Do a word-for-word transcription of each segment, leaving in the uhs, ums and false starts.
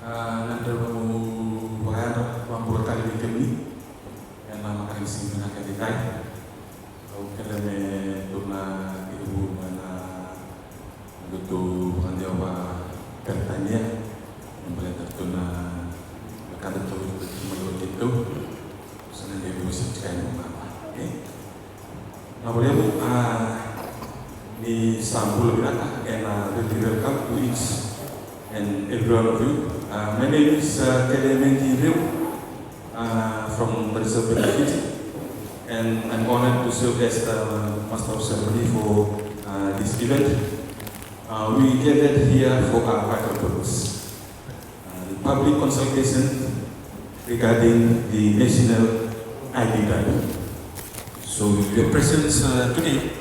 A, na drau vakayadra, vakabula tale vei kemuni ena mataka ni siga vinaka edaidai. Au kele me tu na tekivu mai na lotu vakadewa vakaperitania me baleta tu na wekada tu mai o keitou. Sa na devi wasika ena mama. Okay? Na vakalevu, a, ni sa bula vinaka, and, a, very welcome to each and every one of you. A, my name is, a, Kelemeji Reu, a, from the Reserve Bank of Fiji, and I'm honored to serve as the Master of Ceremony for, a, this event. A, we gathered here for a vital purpose. Uh, the public consultation regarding the national I D drive. So your presence, uh, today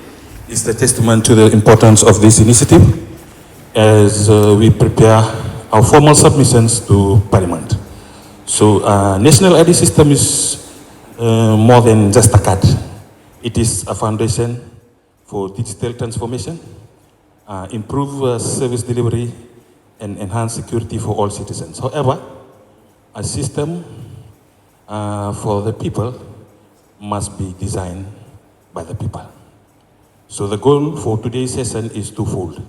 is the testament to the importance of this initiative as, uh, we prepare our formal submissions to Parliament. So, uh, national I D system is, uh, more than just a card. It is a foundation for digital transformation, uh, improve, uh, service delivery, and enhance security for all citizens. However, a system, uh, for the people must be designed by the people. So the goal for today's session is twofold.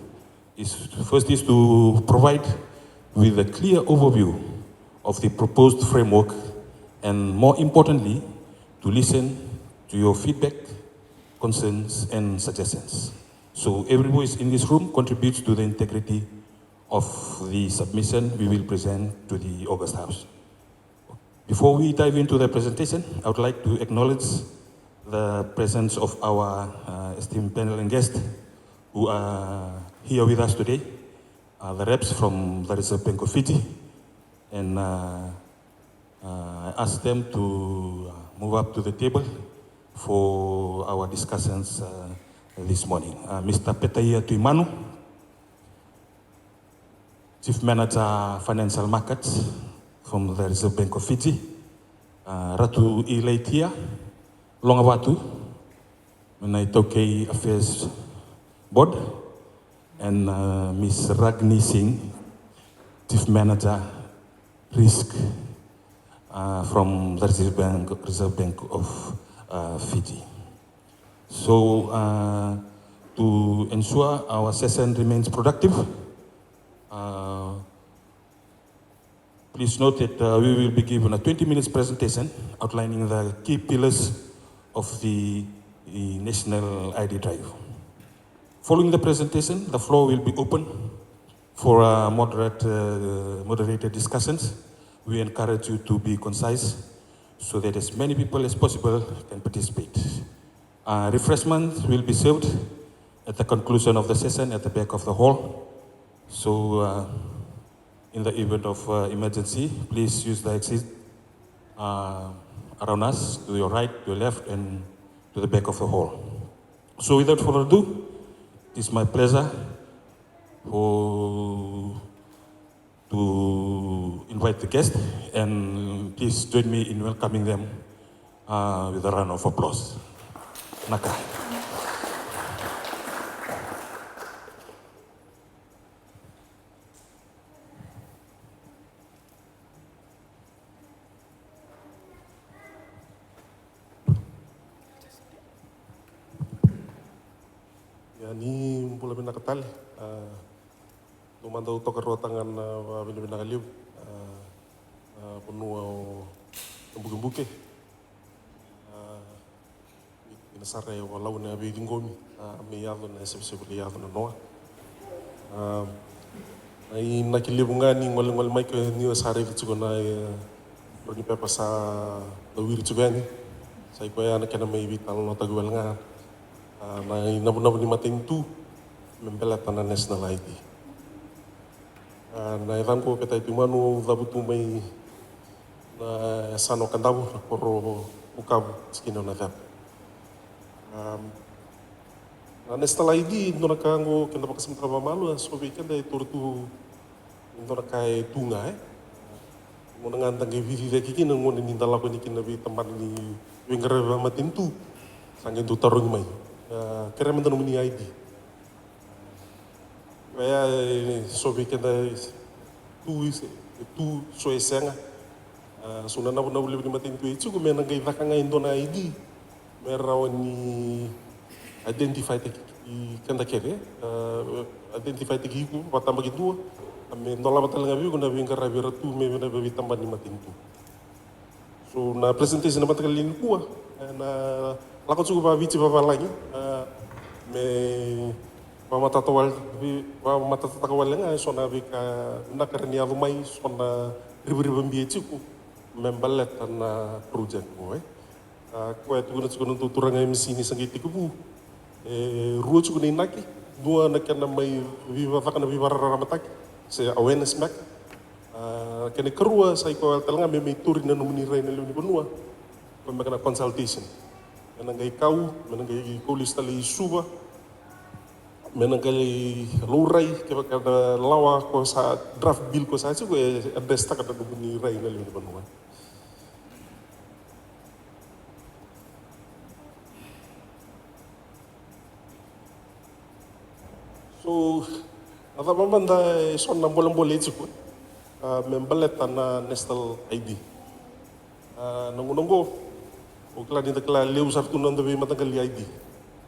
Is, first is to provide with a clear overview of the proposed framework and, more importantly, to listen to your feedback, concerns, and suggestions. So every voice in this room contributes to the integrity of the submission we will present to the August House. Before we dive into the presentation, I would like to acknowledge the presence of our, uh, esteemed panel and guests who are here with us today, uh, the reps from the Reserve Bank of Fiji, and, uh, uh, I ask them to, uh, move up to the table for our discussions, uh, this morning. Uh, Mister Petaia Tuimanu, Chief Manager Financial Markets from the Reserve Bank of Fiji, uh, Ratu Ilaitia Logavatu, mai na iTaukei Affairs Board, and, uh, Miss Ragni Singh, Chief Manager Risk, uh, from the Reserve Bank, Reserve Bank of, uh, Fiji. So, uh, to ensure our session remains productive, uh, please note that, uh, we will be given a twenty minutes presentation outlining the key pillars of the, the national I D drive. Following the presentation, the floor will be open for, uh, moderate, uh, moderated discussions. We encourage you to be concise so that as many people as possible can participate. Uh, refreshments will be served at the conclusion of the session at the back of the hall. So, uh, in the event of, uh, emergency, please use the exit, uh, around us, to your right, to your left, and to the back of the hall. So without further ado, it is my pleasure for, to invite the guests, and please join me in welcoming them, uh, with a round of applause. Naka. Ia, ni bula vinaka tale. A, dou mada au toka rua taga na, a, vakavinavinaka levu. A, a, vanua o Nabukebuke. A, ina sara e walau na veiciqomi, a, me yaco na seveseve lai yaco na noa. A, na inaki levu ga ni golegole mai ke ni o sa raica tiko na, e, rau ni pepa sa dau wiri tiko yani. Sa i koya na kena mai veitalanoataki wale ga. A, na inavunavu ni matanitu me baleta na national I D. A, na yacaqu o Petaia Tuimanu, au cavutu mai na yasana o Kadavu, na koro o Vukavu, tikina o Naceva. A, na national I D, dua na ka qo keda vakasamataka vakamalua, so vei keda e taura tu e dua na ka e tu ga, e. Gauna ga da qai veiciciyaki kina, gauna ni da lako yani kina vei tabana ni veiqaravi vakamatanitu, sa qai dau tarogi mai, a, kerea mada nomuni I D. Oya e so vei keda e tu, e tu, so e sega. A, so na navunavu levu ni matanitu e tiko me na qai caka ga e dua na I D me rawa ni identify taki keda kece, a, identify taki iko vakatabakidua, a, me dolava tale ga vei iko na veiqaravi era tu me na veitabana ni matanitu. So na presentation na mataka nikua, e, na lako tiko vakaviti vavalagi, e, me vakamatatataka wale, vakamatatataka wale ga e so na veika vinaka era ni yaco mai, so na rivarivabi e tiko me baleta na project qo, e. A, koya tukuna tiko na dau turaga M C ni sa qai tekivu. E rua tiko na inaki, dua na kena mai veivakacaka na veivakararamataki se awareness meka. A, kena ikarua sa i koya tale ga me mai tauri na nomuni rai na lewe ni vanua. Koya meka na consultation. Me na qai kau, me na qai kau lesu tale i Suva. Me na qai laurai kevaka na lawa ko sa draft bill ko sa tiko e address taka na nomuni rai na lewe ni vanua. So, a cava mada e so na bolebole e tiko, a, me baleta na national I D. A, na gauna oqo, o kila ni da kila levu sara tu na noda veimataqali I D.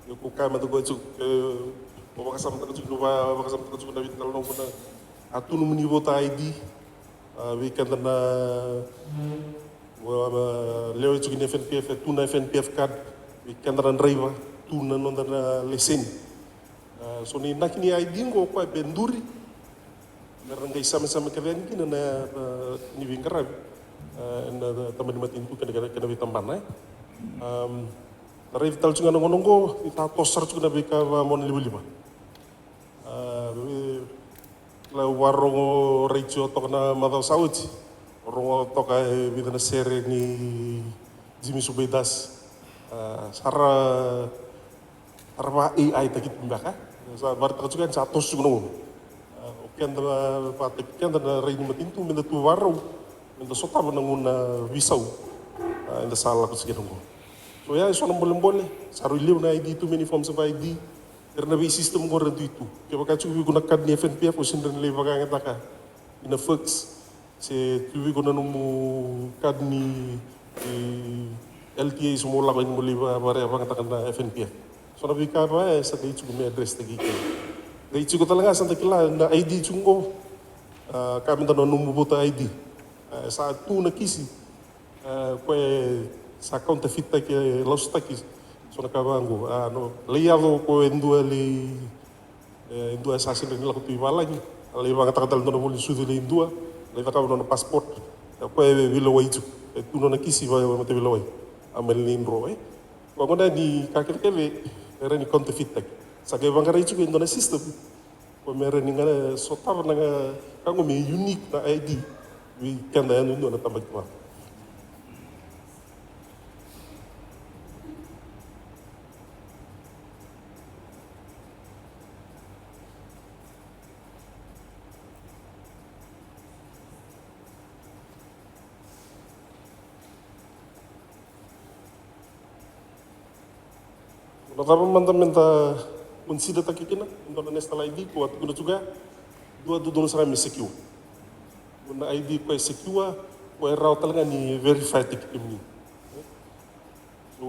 Io, ko kaya mada ko e tiko, e, o vakasamataka tiko, va-, vakasamataka tiko na veitalanoa ko na, a tu nomuni voter I D. A, vei keda na, a, lewe tiko ni F N P F, e tu na F N P F card, vei keda na draiva, tu na noda na leseni. A, so na inaki ni I D qo koya e duri me ra qai samesame kece yani kina na, na, ni veiqaravi, a, na tabana ni matanitu kei na, kei na, kei na veitabana, e. Am, na raici tale tiko ga na gauna qo, ni sa toso sara tiko na veika vakamonalivaliva. A, vei, kila, au varogo retio toka na macawa sa oti. Au rogo toka e vica na sere ni Jimmy Subaidasi. A, sa ra, sa ra va A I taki tu beka. Sa vakaraitaka tiko yani sa toso tiko na gauna. A, o keda vakataki keda na rai ni matanitu, meda tu vakarau, meda sotava na gauna veisau, a, eda sa lako tiko kina qo. So ya e so na bolebole, sa rui levu na I D, too many forms of I D. Era na vei system qo era dui tu. Kevaka e tiko vei iko na card ni F N P F, o sega ni rawa ni lai vakayagataka ina fax. Se tu vei iko na nomu card ni, ni L T A, se mo lako yani mo lai va-, vakayagataka na F N P F. So na veika vaya e sa dei tiko me address taki kina. Dei tiko tale ga sa da kila na I D tiko qo. A, kaya mada na nomu voter I D. A, sa tu na kisi. A, koya e sa counterfeit taki, e lasutaki. So na ka vaqo. A, no, lai yaco ko e dua lai, e, e dua e sa sega ni lako tu i valagi. A lai vagataka tale dua na voli sucu lai dua. Lai cakava nona passport. A, koya e veilewai tiko. E tu nona kisi va, va mata veilewai. A, mai lai dro, e. Koya gona ni ka kevekeve, e rawa ni counterfeit taki. Sa qai vaqarai tiko e dua na system. Ko me rawa ni ga sotava na ka qo me unique na I D vei keda yadudua na tabaki vaka. Na cava mada meda consider-taki kina e dua na national I D, ko a tukuna tu ga, dua, dua, dua na sara me secure. Na I D ko e secure, ko e rawa tale ga ni verify-taki kemuni. So,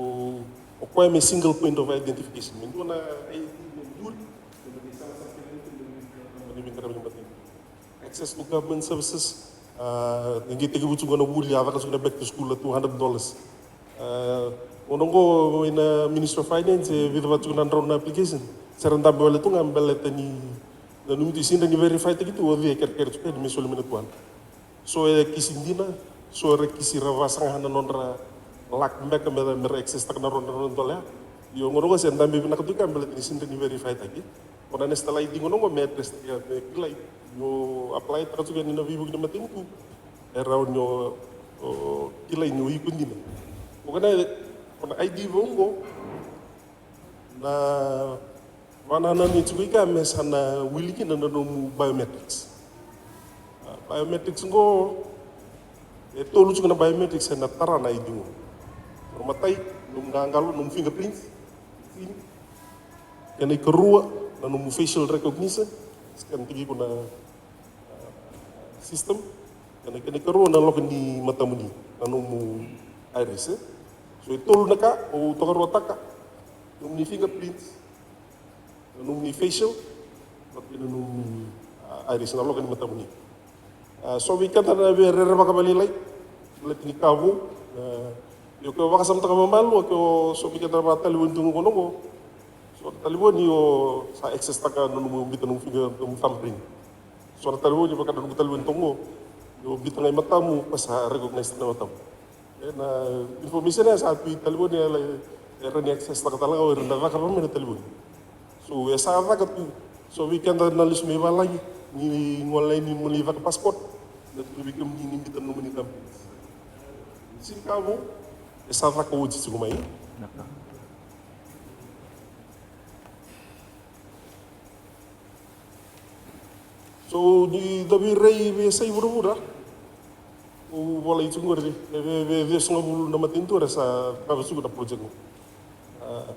o koya me single point of identification. Me dua na I D me duri, me dua na access to government services. A, ni qai tekivu tiko na vuli, a caka tiko na back to school na two hundred dollars. A, gauna oqo ina Ministry of Finance, e vica vata tiko na drau na application. Se ra dabe wale tu ga baleta ni nanumi tu sega ni verify-taki tu o cei e kerekere tiko yani me soli mai na two hundred. So e kisi dina, so era kisi ra vasaga na nodra luck beka me ra, me ra access-taka na nodra, nodra dollar. Io, gauna oqo se dabe vinaka tu ga baleta ni sega ni verify-taki. Ko na national I D gauna oqo me address-taki, me kilai. Ni o apply-taka tiko yani na veivuke ni matanitu, e rawa ni o, o kilai ni o iko dina. Ko na, ko na I D vou oqo, na vakanananu e tiko i kea me sa na wili kina na nomu biometrics. A, biometrics oqo, e tolu tiko na biometrics ena tara na I D oqo. Na matai, nomu qaqalo, nomu fingerprints. Kena ikarua, na nomu facial recognition. Scan-taki iko na, a, system. Kena, kena ikarua na loka ni matamuni, na nomu iris, e. So e tolu na ka au tokaruataka: nomuni fingerprints, na nomuni facial, vata kei na nomuni, a, iris, na loka ni matamuni. A, so vei keda na via rerevaka vakalailai, baleta ni ka vou. A, io, ke o vakasamataka vakamalua, ke o, so vei keda na vakatalevoni tu qo, na qo, so na talevoni o sa access taka na nomu, biuta nomu finger, nomu thumbprint. So na talevoni vaka na nomu talevoni toka qo, io, biuta ga i matamu, ko sa recognize na matamu. E, na information ya sa tu i talevoni, e, e rawa ni access taka tale ga o ira na cakava mai na talevoni. So e sa caka tu. So vei keda na lesu mai valagi, ni gole ni mo lai caka passport, na tu vei kemuni ni biuta nomuni thumbprint. Sega ni ka vou, e sa caka oti tiko mai. So ni da veirai veiyasai vuravura, au volai tiko qori, e vei, vei, veiyasagavulu na matanitu era sa cakava tiko na project qo. A,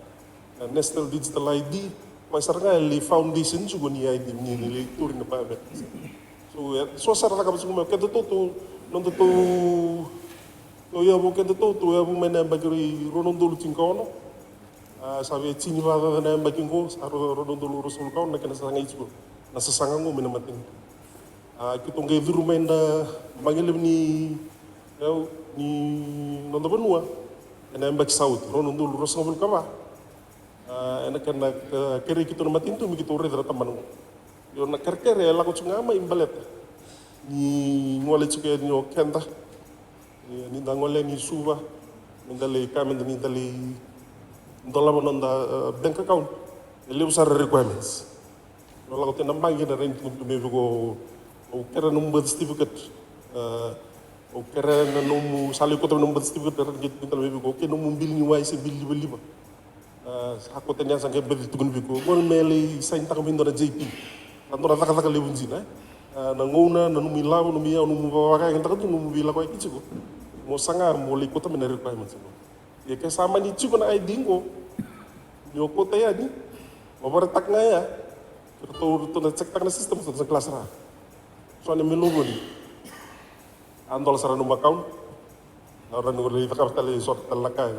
na National Digital I D, koya sara ga e lai foundation tiko ni I D, ni, ni lai tauri na biometrics. So, e, so sara cakava tiko mai, kedatou, tou, nodatou, tou yavu, kedatou, tou yavu mai na yabaki rua na udolu tinikaono. A, sa via tini vakacaca na yabaki qo, sa rua, rua na udolu ruasagavulu ka ono na kena sasaga tiko na sasaga qo mai na matanitu. A, keitou qai curu mai na magileve ni, io, ni noda vanua ena yabaki sa oti, rua na udolu ruasagavulu ka va. A, ena kena, a, kerei keitou na matanitu me keitou raica na tabana qo. Io, na kerekere e lako tiko ga mai baleta ni gole tiko yani o keda. Ia, ni da gole yani i Suva, ni da lai, kaya meda ni da lai dolava noda, e, bank account, e levu sara requirements. O lako tiko na baqe, na rawa ni tukuna tu mai vei iko, o kere nomu birth certificate, e, o kere na nomu, sa lai kauta mai nomu birth certificate, e rawa ni tukuna tale mai vei iko, o kere nomu bili ni wai se bili livaliva. A, sa kauta yani, sa qai baci tukuna vei iko, qo me lai sainitaka mai e dua na J P. Sa dua na cakacaka levu dina, e. A, na gauna, na nomu ilavo, nomu iyau, nomu vakayagataka tu, nomu veilakoyaki tiko, mo saga mo lai kauta mai na requirements qo. Ia ke sa mani tiko na I D qo, ni o kauta yani, o vakaraitaka ga ya, keitou, ratou na check-taka na system, ratou na class ra. So ni me logoni, a dola sara nomu account. Na rawa ni o lai cakava tale e so tale na ka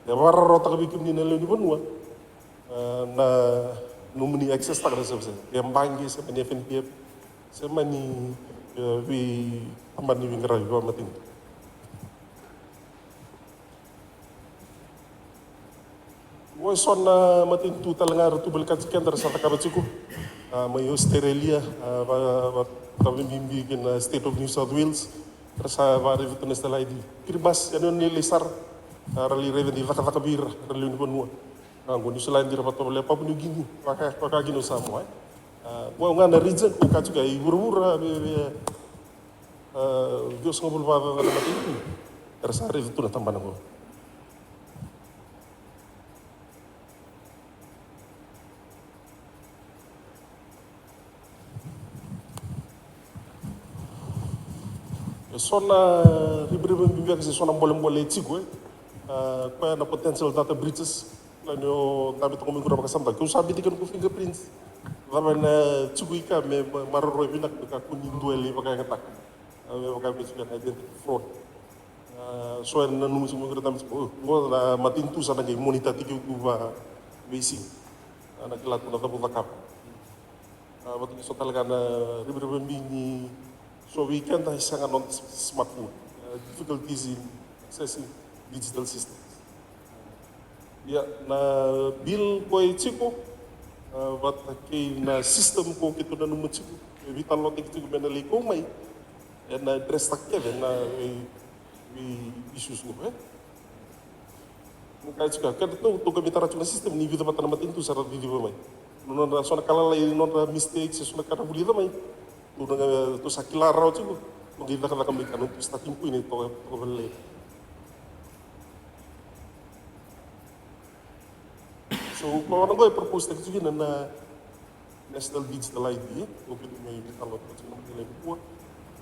e vakararawataka vei kemuni na lewe ni vanua, e, na nomuni access taka na service, e baqe se mani F N P F se mani, e, vei tabana ni veiqaravi vakamatanitu. Qo e so na matanitu tale ga era tu baleti keda, era sa cakava tiko, a, mai Australia, a, va, va, vakabibi kina State of New South Wales, era sa vakaraica tu na National I D. Kiribati, yanuyanu ni Lai Sara, a, ra lai raica ni cakacaka vei ira, ra lewe ni vanua. A, qo New Zealand, ira vatovolea Papua New Guinea, vaka, vaka kina o Samoa, e. A, qo ga na region, ko ka tiko i vuravura, vei, vei, a, ciwasagavulu vakacaca na matanitu era sa raica tu na tabana qo. E so na ribariba bibi beka se so na bolebole e tiko, e. A, koya na potential data breaches. Kila ni o dabe toka mai qo, ra vakasamataka, keu sa biuta kina ko fingerprints. Cava na tiko i ka me ma-, maroroi vinaka me kakua ni dua e lai vakayagataka. A, me vaka me tiko na identity fraud. A, so era nanuma tiko mai qo, ra dabe tiko, o, qo na matanitu sa na qai monitor tiko vakaveisiga. A, na kila tu na cava o cakava. A, vata kei so tale ga na ribariba bibi ni so vei keda e sega noda smartphone. A, difficulties in accessing digital systems. Ia, na bill ko e tiko, a, vata kei na system ko keitou nanuma tiko, e veitalanoataki tiko me na lai kau mai, ena address-taka kece na vei, vei issues qo, e. Mo kaya tiko, kedatou, tou qai mai tara tiko na system ni vica vata na matanitu sa ra ciciva mai. Nodra so na ka lalai, nodra mistake, se so na ka ra vulica mai, tou na, tou sa kila rawa tiko, tou qai cakacaka mai ka, nodatou starting point e toka, toka vakalailai. So, ko na qo e propose-taki tiko kina na National Digital I D, e, ko keitou mai veitalanoataka tiko na mataka lailai nikua.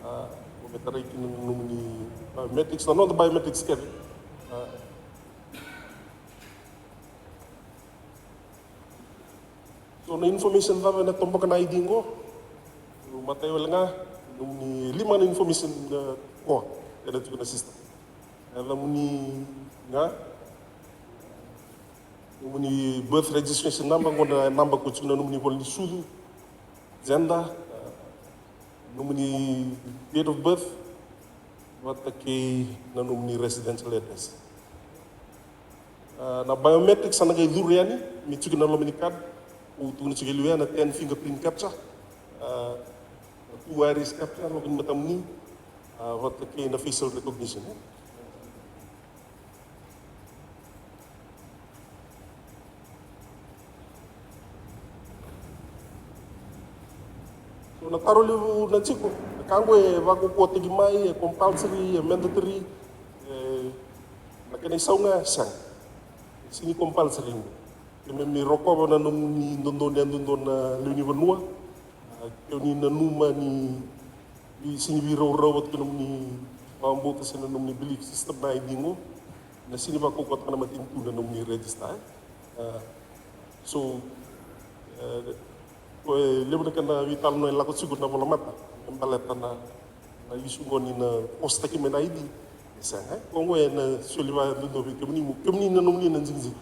A, ko me tarai kina na nomuni biometrics, na noda biometrics kece. A, so na information cava ena toboka na I D qo? Matai wale ga, Nomuni lima na information, e, koya ena tiko na system. E, nomuni, ga, nomuni birth registration number, qo na naba ko tiko na nomuni ivola ni sucu, gender, e, nomuni date of birth, vata kei na nomuni residential address. A, na biometrics sa na qai curu yani me tiko na loma ni card. Au tukuna tiko e liu ya na ten fingerprint capture, a, na two iris capture, loma ni matamuni, a, vata kei na facial recognition, e. So na taro levu na tiko, na ka qo e vakaukauwataki mai, e compulsory, e mandatory, e, na kena isau ga, sega. Sega ni compulsory qo. Keimami rokova na nomuni dodonu yadudua na lewe ni vanua. A, ke o ni nanuma ni, ni sega ni veiraurau vata kei na nomuni vakabauta se na nomuni belief system na I D qo, na sega ni vakaukauwataka na matanitu na nomuni register, e. A, so, e, ko e levu na kena veitalanoa e lako tiko na volamata me baleta na, na issue qo ni na force-taki mai na I D. E sega, e, ko qo ena soli vayadudua vei kemuni, mo kemuni na nomuni na jikijiki.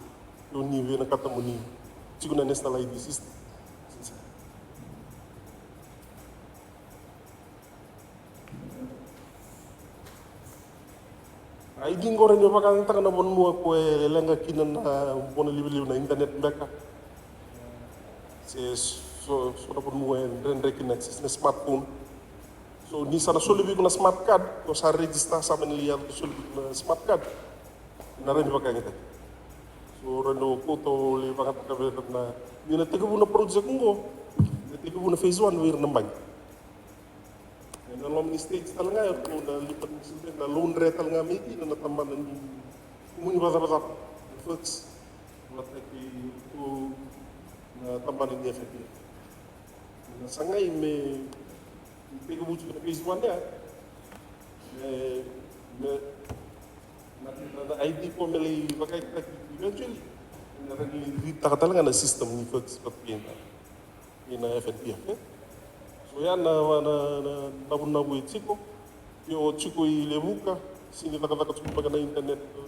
Ke o ni vinakata mo ni tiko na national I D system. I D qo rawa ni vakayagataka na vanua ko e leqa kina na bona livaliva, na internet beka, se so, so na vanua e dredre kina access na smartphone. So ni sa na soli vei iko na smart card, ko sa register, sa mani lai yaco me soli vei iko na smart card, na rawa ni vakayagataki. So rawa ni o kauta, o lai vakayagataka vei ira na, ni na tekivu na project qo, na tekivu na phase one vei ira na baqe. Ena loma ni stage tale ga, eratou na liu tale ga mai kina na tabana ni kumuni vakacavacava, na FIRCS, vata kei ratou na tabana ni F N P F. Na sagai me, me tekivu tiko na phase one ya, me, me, na, na, na I D ko me lai vakayagataki eventually, na rawa ni lai ritaka tale ga na system ni FIRCS vata kei na, kei na F N P F, e. So ya na, na, na, na navunavu e tiko. Ke o tiko i Levuka, sega ni cakacaka tiko beka na internet, e,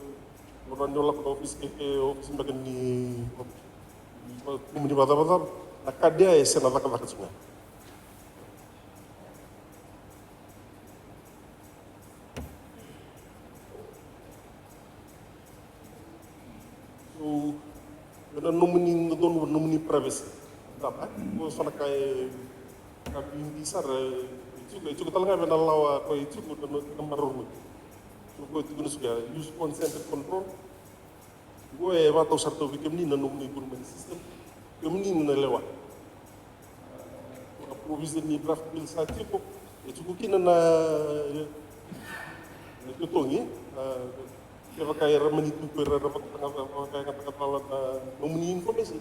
o rawa ni o lako na office ke, ke office beka ni, ni kumuni vakacavacava, na card ya e sega na cakacaka tiko ga. So, ena nomuni dodonu, nomuni privacy. Daba, ko so na ka e, ka bibi sara, e tiko, e tiko tale ga vei na lawa ko e tiko na, na maroroi. So, ko e tiko na suka, use consent and control. Qo e vakatau sara tu vei kemuni na nomuni government system. Kemuni na lewa. Na provision ni draft bill sa tiko, e tiko kina na, na itotogi, a, kevaka era mani tu ko ira era vaka, vaka, vakayagataka tale na nomuni information,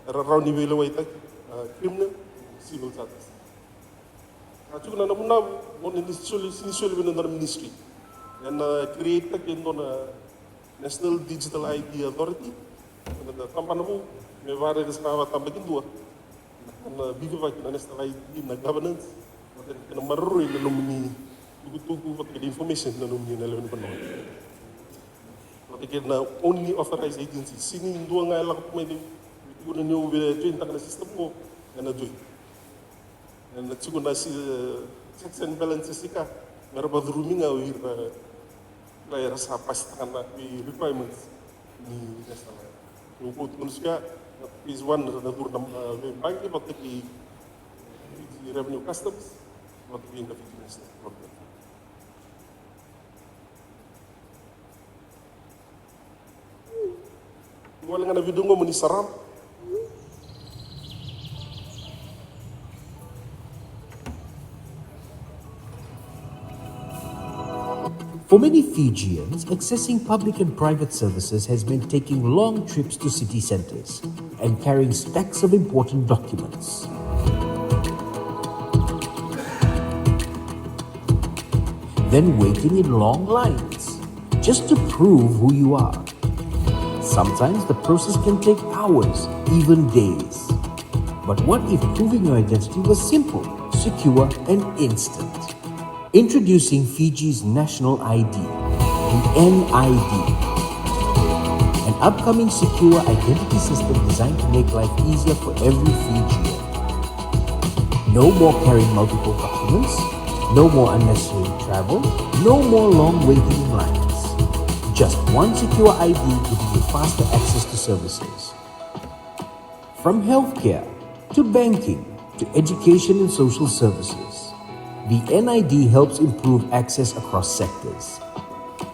era rawa ni veilewaitaki, a, criminal, civil charges. A, tiko na navunavu, mo ni soli, ni soli vei na dua na ministry. Ena create-taki e dua na National Digital I D Authority, na tabana vou, me vakaregisitaka vakatabakidua. Na, na vigivaki na National I D, na governance, vata kei na maroroi na nomuni tukutuku, vata kei na information na nomuni na lewe ni vanua. Vata kei na only authorized agency, sega ni dua ga e lako tu mai ni, ni tukuna ni au via join-taka na system qo, ena join. Ena tiko na si-, checks and balances i ka, mera vakacurumi ga o ira, ira era sa pasi-taka na requirements ni national. Au tukuna tiko ya, na phase one, na curu na, a, veibaqe, vata kei Fiji Revenue Customs, vata kei na Fiji National Government. Wale ga na video qo mo ni sarava. For many Fijians, accessing public and private services has meant taking long trips to city centres and carrying stacks of important documents. Then waiting in long lines just to prove who you are. Sometimes the process can take hours, even days. But what if proving your identity was simple, secure, and instant? Introducing Fiji's national I D, the N I D, an upcoming secure identity system designed to make life easier for every Fijian. No more carrying multiple documents, no more unnecessary travel, no more long waiting lines. Just one secure I D giving you faster access to services. From healthcare to banking to education and social services, the N I D helps improve access across sectors.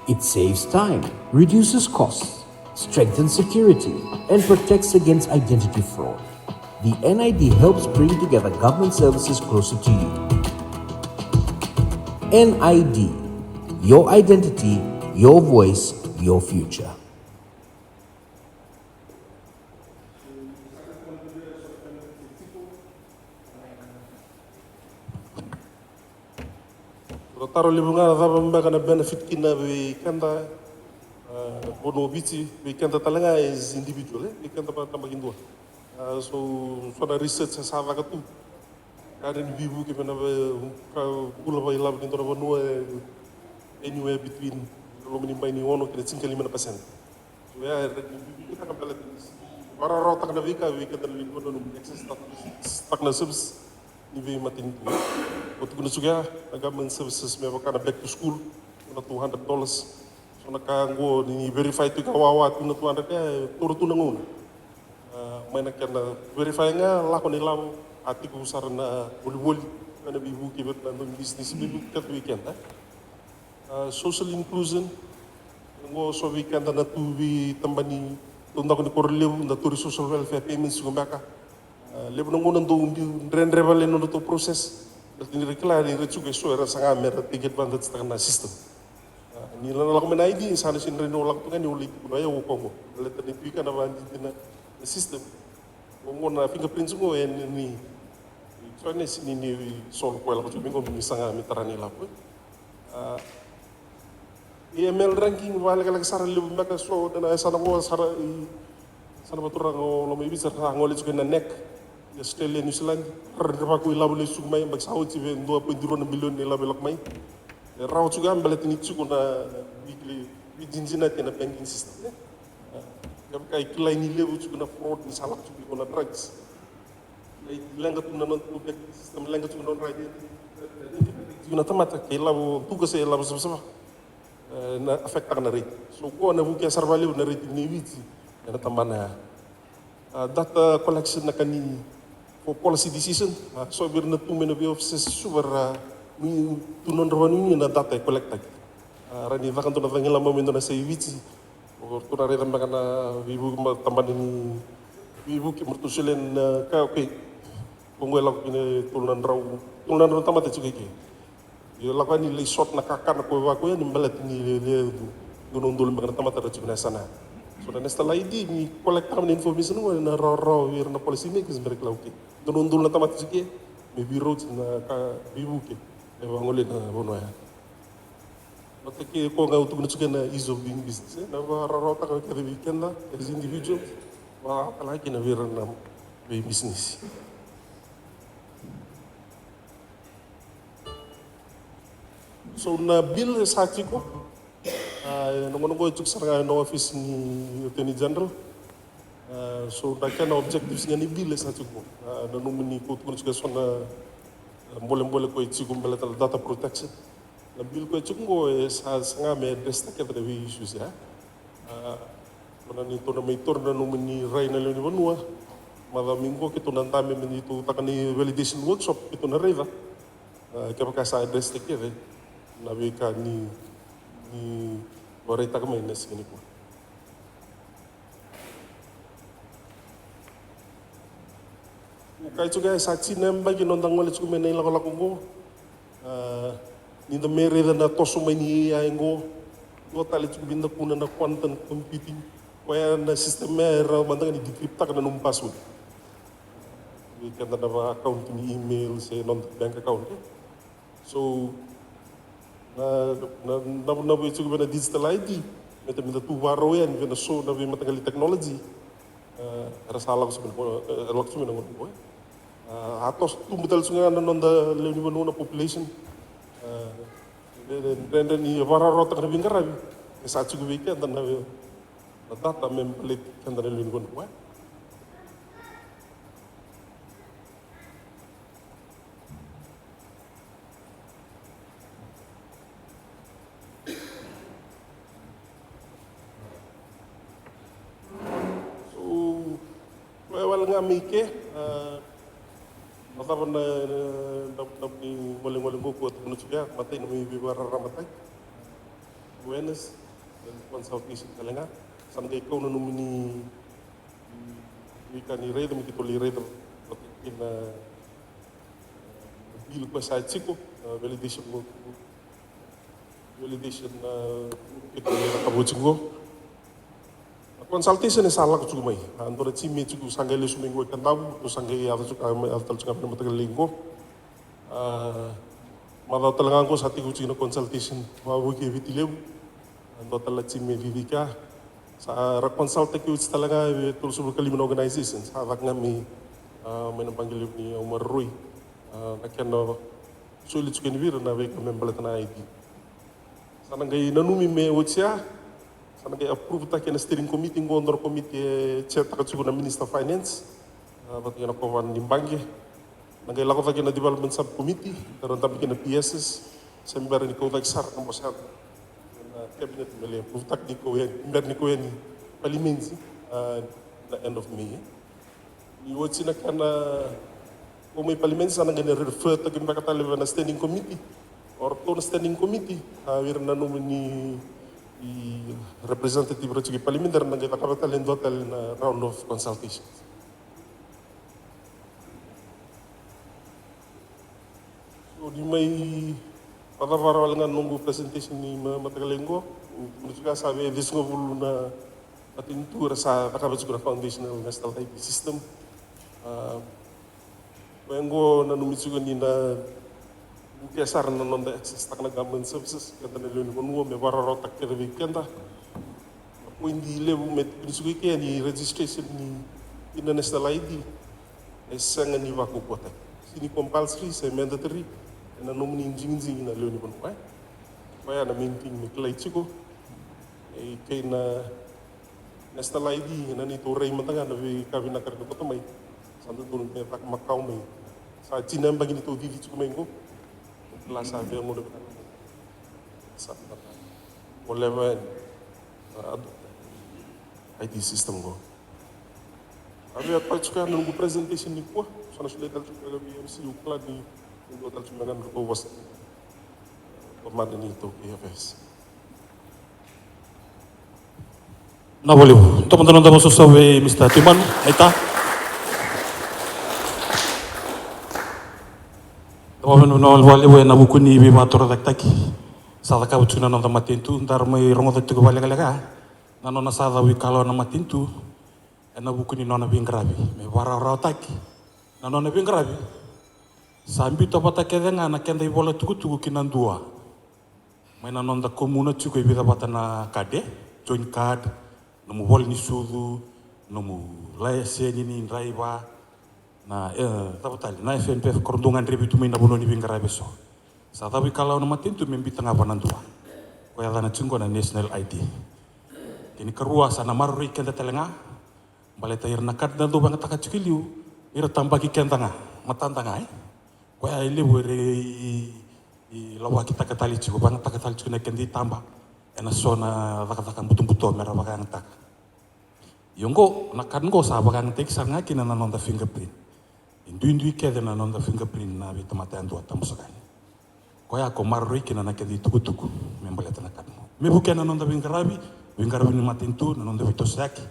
It saves time, reduces costs, strengthens security, and protects against identity fraud. The N I D helps bring together government services closer to you. N I D, your identity, your voice, your future. Taro levu ga na cava beka na benefit kina vei keda, ah, vanua o Viti, vei keda tale ga as individual, eh, vei keda vakatabakidua. Ah, so, so na research sa caka tu. Ka ni veivuke vei na bula vakailavo ni dua na vanua, eh, anywhere between loma ni bai ni ono ki na tinikalima na pasede. So ya e rawa ni veivuke taka beka ni vakarawarawataka na veika vei keda na lewe ni vanua, access taka na service ni veimatanitu. Au tukuna tiko ya, na government services me vaka na back to school, na two hundred dollars. So na ka oqo ni verify tiko ka wawa tu na two hundred, e toro tu na gauna. Ah, mai na kena verify ga, lako na ilavo, a tiko sara na volivoli, na veivuke vei ira na dau bisinisi, veivuke kece vei keda. Ah, social inclusion, oqo so vei keda na tu veitabani taudaku ni koro levu, da tauri social welfare payments tiko beka. Ah, levu na gauna dau dredre vale na nodratou process. Baleta ni ra kila ni ra tiko e so era saga me ra take advantage taka na system. Ah, ni lako mai na I D, sa na sega ni rawa ni o lako tu ga ni o lai tukuna, "Io, o koya oqo." Baleta ni tu i ke na vakadinadina na system. Oqo na fingerprints oqo e ni, ni, ni, ni, ni solve, o koya lako tiko mai qo me saga me tara na ilavo. Ah, A M L ranking vakalekaleka sara, levu beka so na yasana qo sara i, yasana vakaturaga o loma i Viti, sa gole tiko ena NEC i Australia, New Zealand. Ra dredre vaka ko ilavo lesu tiko mai, yabaki sa oti, vei dua poidi rua na milioni na ilavo e lako mai. E rawa tiko ya baleta ni tiko na veikilai, veidinadinati ena banking system, e. Kevaka e kilai ni levu tiko na fraud, ni sa lako tiko na drugs. Leqa tu na noda banking system, leqa tu na nodra identity. Tiko na tamata, ke ilavo duka se ilavo savasava, e, na affect taka na rate. So qo na vukea sara vakalevu na rate ni Viti ena tabana ya. A, data collection na ka ni for policy decision, a, so vei ira na tu mai na vei offices i Suva ra, ni tu nodra vanua ni na data e collect taki. A, ra ni caka dua na cagilaba mai dua na yasai Viti, o ratou na raica beka na veivuke, ma tabana ni veivuke, ma ratou solia na ka, okay. Ko qo e lako kina e tolu na drau, tolu na drau na tamata tiko i ke. Io, lako yani lai sort na kakana ko vaka ko yani, baleta ni lewe, lewe, dua na udolu beka na tamata ra tiko na yasana. So na national I D ni collect taka na information qo ena rawarawa vei ira na policy makers me ra kila, okay, dua na udolu na tamata tiko i ke, me veirauti na ka veivuke e vagolei na vanua ya. Vata kei koya ga au tukuna tiko na ease of doing business, e, na vakarawarawataka kece vei keda as individuals, vakatalega kina vei ira na veibisinisi. So na bill e sa tiko, a, na gauna qo e tiko sara ga ena office ni Attorney General. A, so na kena objectives ga ni bill e sa tiko. A, na nomuni, ko tukuna tiko e so na, a, bolebole ko e tiko baleta na data protection. Na bill ko e tiko qo e sa saga me address taka kece na vei issues ya. A, mana ni tou na mai taura na nomuni rai na lewe ni vanua. Macawa mai qo keitou na dabe me ni tou taka ni validation workshop keitou na raica. A, kevaka sa address taki kece na veika ni, ni vakaraitaka mai na siga nikua. Au kaya tiko ya, sa tini na yabaki noda gole tiko mai na ilakolako oqo. A, ni da mai raica na toso mai ni A I oqo, dua tale tiko vei da kuna na quantum computing. Koya na system ya e rawa mada ga ni decrypt taka na nomu password. Vei keda na va account ni email se noda bank account. So na, na, na, na vei tiko vei na digital I D, me da, me da tu vakarau yani vei na so na veimataqali technology. E, era sa lako tiko mai na, e, lako tiko mai na gauna qo, e. A, a toso, tubu tale tiko ga na noda lewe ni vanua na population. E, Dredre ni vakarautaka na veiqaravi e sa tiko vei keda na, na data me baleti keda na lewe ni vanua. So, e wale ga mai ke, a, na cava na, na, na, na golegole qo ko tukuna tiko ya, matai na mai veivakararamataki, awareness and consultation tale ga. Sa na qai kau na nomuni veika ni raica me keitou lai raica vata kei na, e, bill ko sa tiko, e, validation qo. Validation, e, keitou lai cakava oti qo. Na consultation e sa lako tiko mai. A, dua na timi e tiko sa qai lesu mai qo e Kadavu, tou sa qai yaco tiko, a, yaco tale tiko ga mai na mataka lailai qo. A, macawa tale ga qo sa tekivu tiko na consultation vakavuki e Viti Levu. A, dua tale na timi e cici kea. Sa ra consultaki oti tale ga e tolusagavulu ka lima na organization. Sa caka ga mai, a, mai na Baqe Levu ni Au Maroroi. A, na kena soli tiko yani vei ira na veika me baleta na I D. Sa na qai nanumi me oti ya, sa na qai approve-taki ena steering committee qo, dua na committee e chair-taka tiko na Minister Finance, a, vata kei na kovana ni baqe. Na qai lako cake na development subcommittee, era dabe kina na P S S, se bera ni kau cake sara na bose ya na cabinet me lai approve-taki ni kau yani, bera ni kau yani palimedi, a, na end of May. Ni oti na kena kau mai palimedi, sa na qai na refer-taki beka tale vei na standing committee. O ratou na standing committee, a, vei ira na nomuni representative ra tiko i palimedi, era na qai cakava tale e dua tale na round of consultations. So, ni mai vakacavara wale ga na noqu presentation ni ma-, mataka lailai qo. Au tukuna tiko ya sa vei ciwasagavulu na matanitu era sa cakava tiko na foundational national I D system. A, koya qo nanumi tiko ni na vukea sara na noda access-taka na government services, keda na lewe ni vanua, me vakarautaka kece vei keda. Na poidi levu me tukuni tiko i ke ni registration ni, ni na national I D. E sega ni vakaukauwataki. Se ni compulsory, se mandatory, ena nomuni digidigi na lewe ni vanua, e. Koya na main thing me kilai tiko. E, kei na national I D, ena neitou rai mada ga na veika vinaka era na kauta mai. Sa dodonu me caka makawa mai. Sa tini na yabaki neitou cici tiko mai qo. Kila sa via gauna vinaka. Sa vinaka. Voleva yani. A, I D system qo. A via koya tiko ya na noqu presentation nikua. Sa na solia tale tiko vei M C, au kila ni dua tale tiko na ka me ratou vosa. Tomana ni tou K F S. Na valevu. Tomana na noda vosa vei Mister Tuimanu. Aita. Na valevu ena vuku ni veivakatorocaketaki sa cakava tiko na noda matanitu, daru mai rogoca tiko vakalekaleka na nona sa cavuikalawa na matanitu ena vuku ni nona veiqaravi me vakarawarawataki na nona veiqaravi. Sa biuta vata kece ga na keda ivola tukutuku ki na dua. Mai na noda komuna tiko e vica vata na card, e, joint card, nomu vola ni sucu, nomu laiseni ni draiva, na, e, cava tale, na F N P F, ka ra dau gadrevi tu mai na vanua ni veiqaravi eso. Sa cavuikalawa na matanitu me biuta ga vata na dua. Ko yacana tiko na national I D. Kena ikarua sa na maroroi keda tale ga. Baleta ira na card na dau vakayagataka tiko e liu, ira tabaki keda ga, matada ga, e. Koya e levu era i, i, i lawakitaka tale tiko, vakayagataka tale tiko na keda itaba ena so na cakacaka butobuto mera vakayagataka. Io qo, na card qo sa vakayagataki sara ga kina na noda fingerprint. E duidui kece na noda fingerprint na veitamata yadua, tamusaka yani. Koya ko maroroi kina na keda itukutuku me baleta na card qo. Me vukea na noda veiqaravi, veiqaravi ni matanitu, na noda veitosoyaki.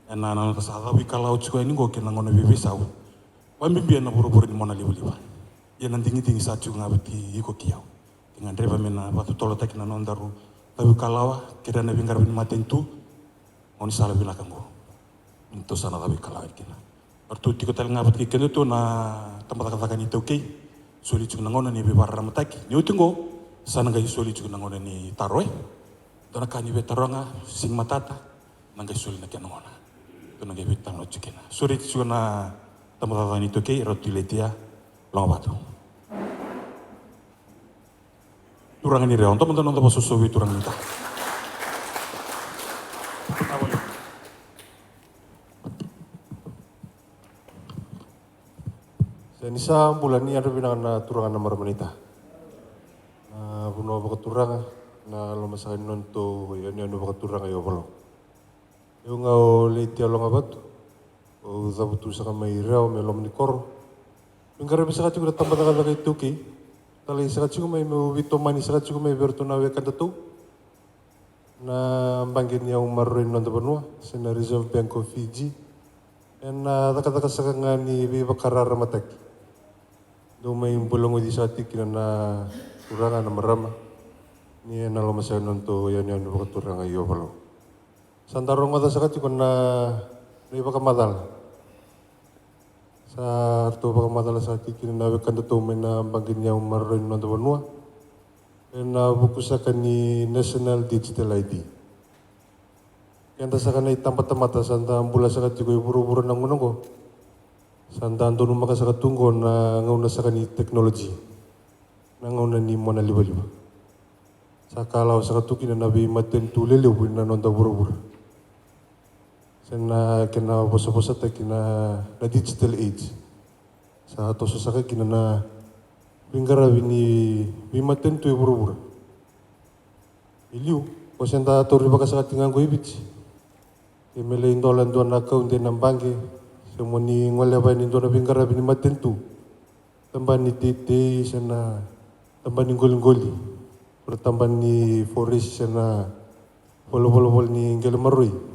Ena, na noda sa cavuikalawa tiko yani qo kei na gauna veiveisau. Vakabibi ena vuravura ni monalivaliva. Ia na digidigi sa tiko ga vata kei iko kei au. Ke gadreva me na vakatotolotaki na nodaru cavuikalawa kei ira na veiqaravi ni matanitu. Gaunisala vinaka qo. Ni tou sa na cavuikalawa kina. Ratou tiko tale ga vata kei kedatou na tabacakacaka ni iTaukei. Soli tiko na gauna ni veivakararamataki. Ni oti qo, sa na qai soli tiko na gauna ni taro, e. Dua na ka ni veitaroga, sega ni matata, na qai soli na kena gauna. Tou na qai veitalanoa tiko kina. Sureti tiko na tabacakacaka ni iTaukei, ratou letia, loga vatu. Turaga ni Rewa, domo da noda vakasosovi Turaga ni Ta. Se ni sa bula ni yadra vinaka na turaga na marama ni Ta. Na vanua vakaturaga, na lomasaka ni nodatou yanuyanu vakaturaga i Ovalau. Au ga o Leiti Yalogavatu, au cavutu saka mai Rewa me loma ni koro. Veiqaravi saka tiko na tabacakacaka iTaukei. Talai saka tiko mai meu veitomani saka tiko mai vei iratou na wekadatou na baqe ni yau maroroi ni noda vanua se na Reserve Bank of Fiji. Ena cakacaka saka ga ni veivakararamataki. Dou mai bulagoci saka tiko kina na turaga na marama ni ena loma saka ni nodatou yanuyanu vakaturaga i Ovalau. Sa da rogoca saka tiko na, na ivakamacala. Sa ratou vakamacala saka tiko kina na wekadatou mai na baqe ni yau maroroi ni noda vanua ena vuku saka ni National Digital I D. Keda saka na itabatamata sa da bula saka tiko e vuravura na gauna oqo. Sa da donumaka saka tu oqo na gauna saka ni tekinoloji, na gauna ni mona livaliva. Sa kalawa saka tu kina na veimatanitu lelevu ena noda vuravura. Se na kena vosavosataki na, na digital age. Sa toso saka kina na veiqaravi ni veimatanitu e vuravura. E liu, o se da taurivaka saka tiko ga oqo i Viti. Ke me lai dola e dua na account ena baqe, se mo ni goleva yani e dua na veiqaravi ni matanitu. Tabana ni teitei se na tabana ni qoliqoli, o na tabana ni foresi se na valenivolavola ni qele maroroi.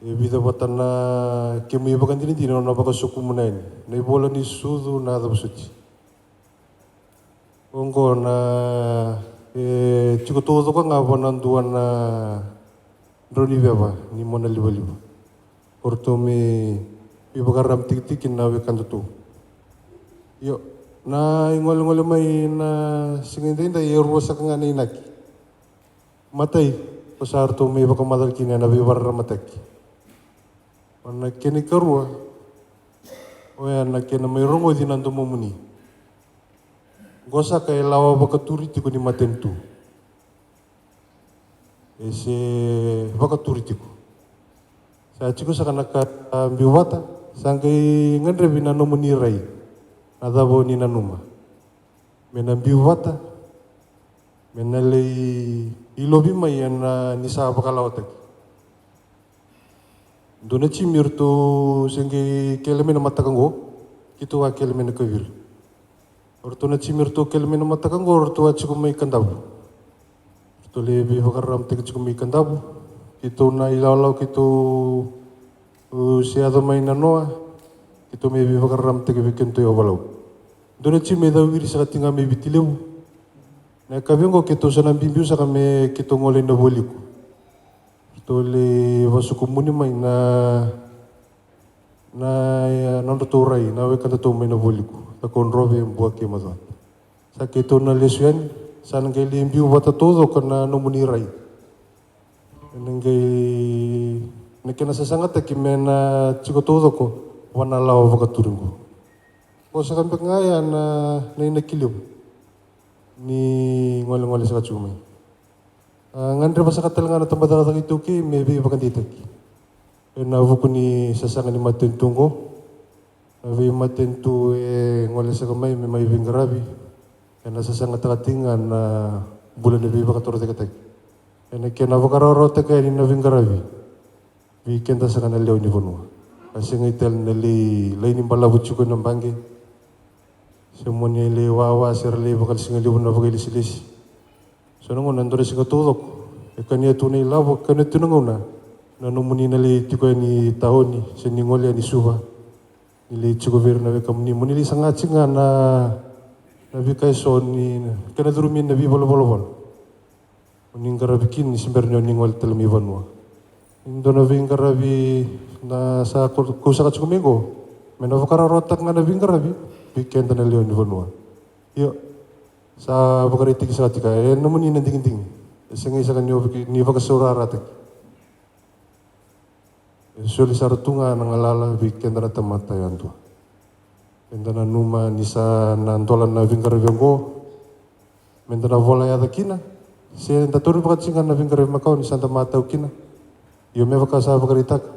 E vica vata na kemu ivakadinadina o na vakasokumuna yani, na ivola ni sucu, na yacavosoti. Oqo na, e tiko taucoko ga vua na dua na drau ni veva ni mona livaliva. O ratou me veivakararamataki tiko kina na wekadatou. Io, na igolegole mai na siga edaidai e rua saka ga na inaki. Matai, o sa ratou me vakamacala kina ena veivakararamataki. O na kena ikarua, oya na kena mai rogoci na domomuni. Qo saka e lawa vakaturi tiko ni matanitu. E se vakaturi tiko. Sa tiko saka na ka biu vata, sa qai gadrevi na nomuni rai. Na cava o ni nanuma? Me na biu vata, me na lai ilovi mai ena ni sa vakalawataki. Dua na timi ratou se qai kele mai na mataka qo, keitou a kele mai na kaviri. O ratou na timi ratou kele mai na mataka qo, ratou a tiko mai Kadavu. Ratou lai veivakararamataki tiko mai Kadavu. Keitou na ilawalawa keitou, u, se yaco mai na noa, keitou mai veivakararamataki vei kedatou i Ovalau. Dua na timi e cawiri saka tiko ga mai Viti Levu. Na yakavi oqo keitou sa na biubiu saka me keitou gole i Navualiku. Ratou lai vakasokumuni mai na, na, e, nodratou rai, na wekadatou mai Navualiku, Cakaudrove, Bua kei Macuata. Sa keitou na lesu yani, sa na qai lai biu vata taucoko na nomuni rai. Ena qai, na kena sasagataki me na tiko taucoko vua na lawa vakaturi qo. Qo saka beka ga ya na, na inaki levu ni golegole saka tiko mai. A, gadreva saka tale ga na tabacakacaka iTaukei me veivakadeitaki ena vuku ni sasaga ni matanitu oqo. Na veimatanitu e gole saka mai me mai veiqaravi ena sasagataka tiko ga na bula ni veivakatorocaketaki. Ena kena vakarawarawataka yani na veiqaravi vei keda saka na lewe ni vanua. A sega tale na lai laini balavu tiko ena baqe. Se mo ni lai wawa se ra lai vakalesigalevu na vakailesilesi. So na gauna e dua na siga taucoko e kania tu na ilavo, e kania tu na gauna na nomuni na lai tiko yani taoni se ni gole yani Suva. Ni lai tiko vei ira na wekamuni mo ni lai saga tiko ga na, na veika eso ni kena curumi na veivalenivolavola. O ni qaravi kina ni se bera ni o ni gole tale mai vanua. Ni dua na veiqaravi na sa kau, kau saka tiko mai qo me na vakarawarawataka ga na veiqaravi vei keda na lewe ni vanua. Io, sa vakaraitaki saka tiko e nomuni na digidigi. E segai saka ni o vaka, ni vakasaurarataki. E soli sara tu ga na galala vei keda na tamata yadua. Eda nanuma ni sa na dola na veiqaravi oqo. me da na vola yaca kina, se da tauri vakatitiqa na veiqaravi makawa ni sa da matau kina. Io, me vaka sa vakaraitaka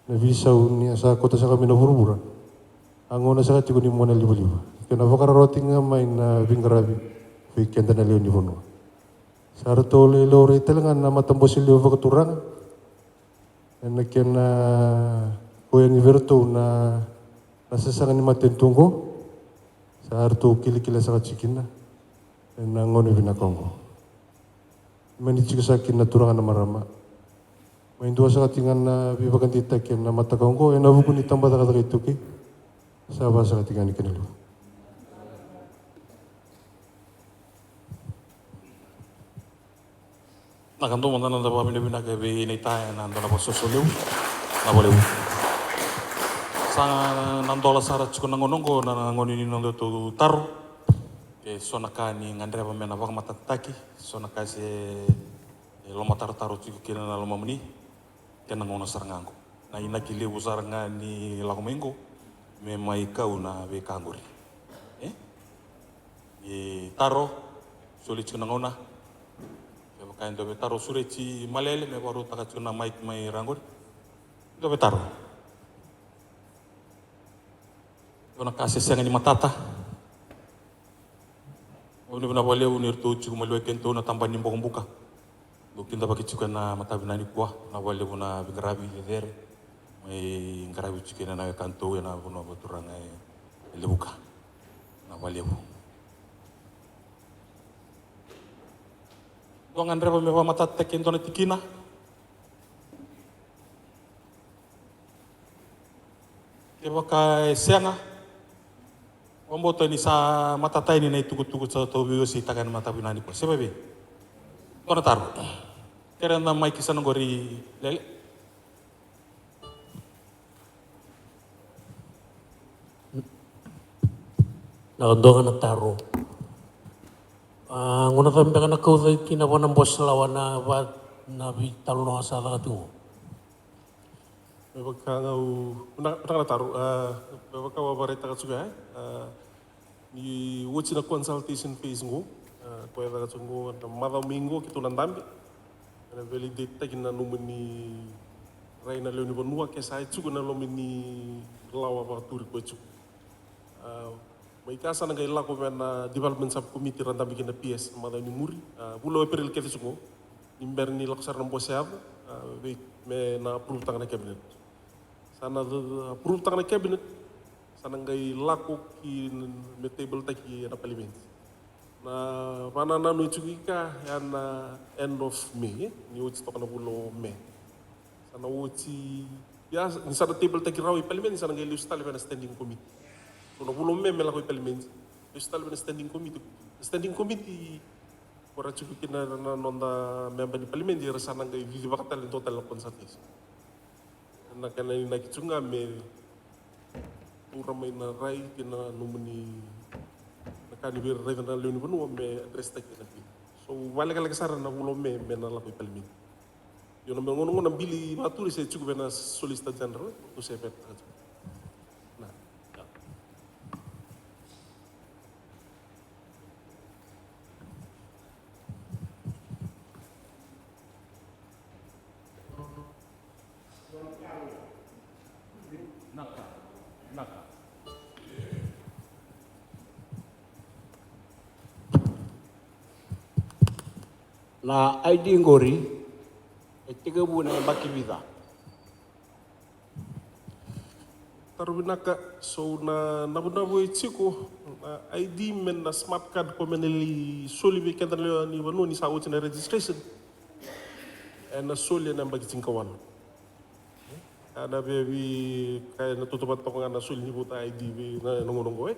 na veisau ni a sa kauta saka mai na vuravura, a gauna saka tiko ni mona livaliva kei na vakararawa tiko ga mai na veiqaravi vei keda na lewe ni vanua. Sa ratou lai laurai tale ga na matabose levu vakaturaga ena kena koya ni vei ratou na, na sasaga ni matanitu oqo. Sa ratou kilakila saka tiko kina ena gauna vinaka oqo. Mani tiko saka kina na turaga na marama. Mai dua saka tiko ga na veivakadeitaki ena mataka oqo ena vuku ni tabacakacaka iTaukei. Sa va saka tiko ga ni kena levu. Na ka dou mada na da vakavinavinaka vei naita ena dua na vakasoso levu. Na vakalevu. Sa na dola sara tiko na gauna oqo na gauna ni noda tou taro. Ke so na ka ni gadreva me na vakamatatataki, so na ka se e lomatarotaro tiko kina na lomamuni. Kena gauna sara ga oqo na inaki levu sara ga ni lako mai oqo me mai kau na veika oqori. E? Ni taro, soli tiko na gauna. Kevaka e dua vei taro sureti malele me vakarautaka tiko na maiki mai ra oqori. Dua vei taro. Dua na ka se sega ni matata. Au vinavina vakalevu ni ratou tiko maliwai kedatou na tabana ni bokobuka. Dou kidavaki tiko ena mataka vinaka nikua, na vakalevu na veiqaravi cecere mai qaravi tiko ena wekatou ena vanua vakaturaga e Levuka. Na vakalevu. Dua gadreva me vakamatatataki e dua na tikina. Kevaka e sega, vakabauta ni sa matata yani na itukutuku sa tou veiwaseitaka ena mataka vinaka nikua. Se vavei? Dua na taro. Kere na maiki sa na qori lele. Na dua ga na taro. A, gauna cava beka na kauta kina vua na bose lawa na va, na veitalanoa sa caka tiko? Me vaka ga au, na, na, na taro, a, me vaka au a vakaraitaka tiko ya, a, ni oti na consultation phase qo, a, koya e caka tiko qo, na macawa mai qo keitou na dabe. Ena validate-taki na nomuni rai na lewe ni vanua ke sa e tiko na loma ni lawa vakaturi koya e tiko. A, mai ka sa na qai lako vei na development subcommittee ra dabe kina na P S na macawa ni muri. A, vula o Epereli kece tiko qo. Ni bera ni lako sara na bose yaco, a, vei, me na approve-taka na cabinet. Sa na, a, approve-taka na cabinet, sa na qai lako ki, me table-taki ena palimedi. Na vanananu e tiko i ka, ya na end of May, e? Ni oti toka na vula o May. Sa na oti, ya, ni sa na table-taki rawa i palimedi, sa na qai lesu tale vei na standing committee. So na vula o May me lako i palimedi, lesu tale vei na standing committee. Standing committee, ko ra tiko kina na noda memba ni palimedi, era sa na qai cicivaka tale dua tale na consultation. Na kena inaki tu ga me taura mai na rai kei na nomuni na ka ni via raica na lewe ni vanua me address-taki ena bili. So vakalekaleka sara na vula o Me me na lako i palimedi. Io na me gauna qo na bili vakaturi se tiko vei na Solicitor General, tou se veitaka tiko. Na. Na I D qori e tekivu na yabaki vica? Taro vinaka. So na navunavu e tiko, na I D me na smart card ko me na lai soli vei keda na lewe ni vanua ni sa oti na registration. E na soli e na yabaki tinikawalu. A na via vei ka e na tautauvata toka ga na soli ni vota I D vei na, na gauna oqo, e.